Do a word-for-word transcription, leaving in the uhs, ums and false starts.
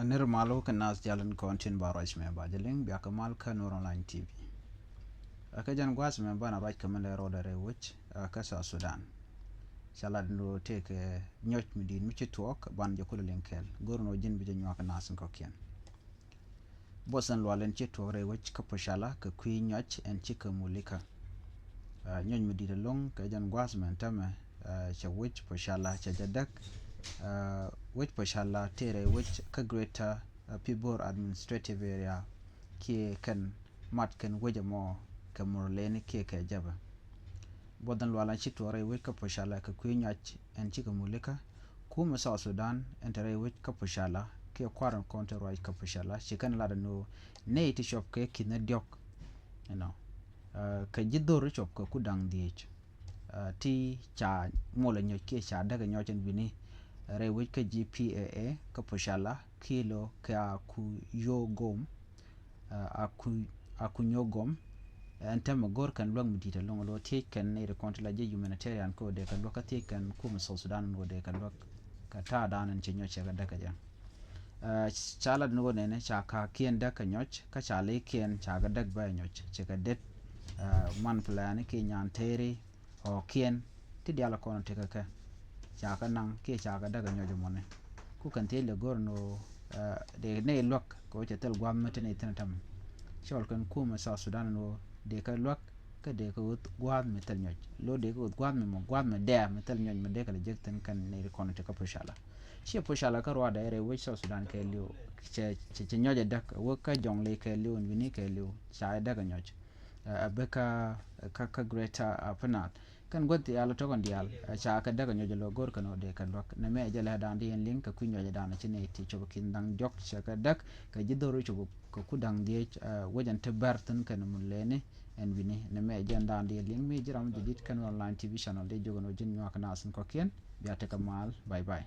Nir mal wä kɛ nath jal in kɔn tin ba ruac mɛ ba jɛ liŋ bia kɛ mal kä Nuer Online T V. Ɛ kɛ jɛn gua̱a̱th mɛ banɛ ruac kɛ min lɛ rɔɔdɛ rɛy wec ɛ kɛ South Sudan. Ca lat ni rɔ tëëkɛ nyɔc mi di̱i̱t mi ci tuɔɔk ban jɛ kulɛ liŋ kɛɛl go̱r ni rɔ ji̱n bi jɛ nyuak kɛ nath in kɔ̱kiɛn. Buɔth ɛn lual ɛn ci tuɔɔk rɛy wec kä Pocala kɛ kui̱ nyɔc ɛn ci kɛ Mulika. Nyɔc mi di̱i̱t ɛlɔ̱ŋ kɛ jɛn gua̱a̱th mɛn tämɛ cɛ wec Pocala cɛ jɛ däk. Wec Pocala tëë rɛy wec kä Greater Pibor Administrative Area kiɛ kɛn mat kɛn wec ɛmɔ kɛ Murleni kiɛ kɛ Jɛbɛ. Buɔth ɛn lual ɛn ci tuɔɔk rɛy wec kä Pocala kɛ kui̱ nyɔc ɛn ci kɛ Mulika. Kumɛ South Sudan ɛn te rɛy wec kä Pocala kiɛ kua̱r ɛn kɔn te ruac kä Pocala ci kɛn lat ɛn ɣöö nɛy ti cuɔp kɛ ki̱n ɛ diɔ̱k. Ɛnɔ kɛ ji̱ dho̱r cuɔp kɛ ku da̱ŋ dhiec ti ca muɔlɛ nyɔc kiɛ ca däkɛ nyɔc ɛn wi̱ni rɛy wec kä ji̱ P A A kä Pocala kiɛ lo kɛ a ku yo gom. A ku a ku nyɔ gom. Ɛn tämɛ go̱r kɛn luäk mi di̱i̱t ɛlɔ̱ŋ lo thiec kɛn nɛy ri kɔn ti la ji̱ humanitarian kä dee kɛ luäk kä thiec kɛn kumɛ South Sudan ni wä dee kɛ luäk kɛ ta̱a̱ da̱a̱n ɛn ci nyɔc cɛ kɛ däk kɛ jɛ. Ca lat ni wä nɛnɛ ca ka̱a̱kiɛn däk kɛ nyɔc kä ca likiɛn ca kɛ däk bä nyɔc cɛ kɛ det. Man plan kiɛ nyan teri ɔ kiɛn ti dial kɔn ti kɛ kɛ ca kɛ naŋ kiɛ ca kɛ däk kɛ nyɔc mɔni. Ku kɛn thiec lɛ go̱r ni wä dee nɛy luäk kɛ wä cɛ thil gua̱a̱th mi ti nɛy thin tämɛ. Cɔl kɛn kumɛ South Sudan ni wä dee kɛ luäk kä dee kɛ ɣöth gua̱a̱th mi thil nyɔc lo dee kɛ ɣöth gua̱a̱th mi mɔ gua̱a̱th mi dɛɛ mi thil nyɔc mi dee kɛ lɛ jek thin kɛn nɛy ri kɔn ti kä Pocala. Ciɛ Pocala kä ruaadɛ rɛy wec South Sudan kɛ liw cɛ cɛ cɛ nyɔc ɛ däk wä kä jɔŋ li kɛ liw ɛn wi̱ni kɛ liw ca ɛ däk ɛ nyɔc. Ɛ bä kä kä kä Greater Upper Nile kɛn guäth diaal tɔkɔn diaal ɛ ca kɛ däk ɛ nyɔc ɛ lo̱ go̱r kɛn ɔ dee kɛ luäk nɛ mɛ ɛ jɛ lɛ dan di ɛn liŋ kɛ kui̱ nyɔc ɛ dan ɛ ci nɛy ti cop ɛ ki̱n da̱ŋ diɔ̱k cɛ kɛ däk kɛ ji̱ dho̱r cop kɛ ku da̱ŋ dhiec. Wec ɛn ti bɛr thin kɛn mun leni ɛn wi̱ni nɛ mɛ ɛ jɛ ɛn dan di ɛn liŋ mi ji̱ ram jɛ dit kɛn online T V channel di jiök ɛn ɔ ji̱n nyuak kɛ nath in kɔ̱kiɛn bia tekɛ mal. Bye bye.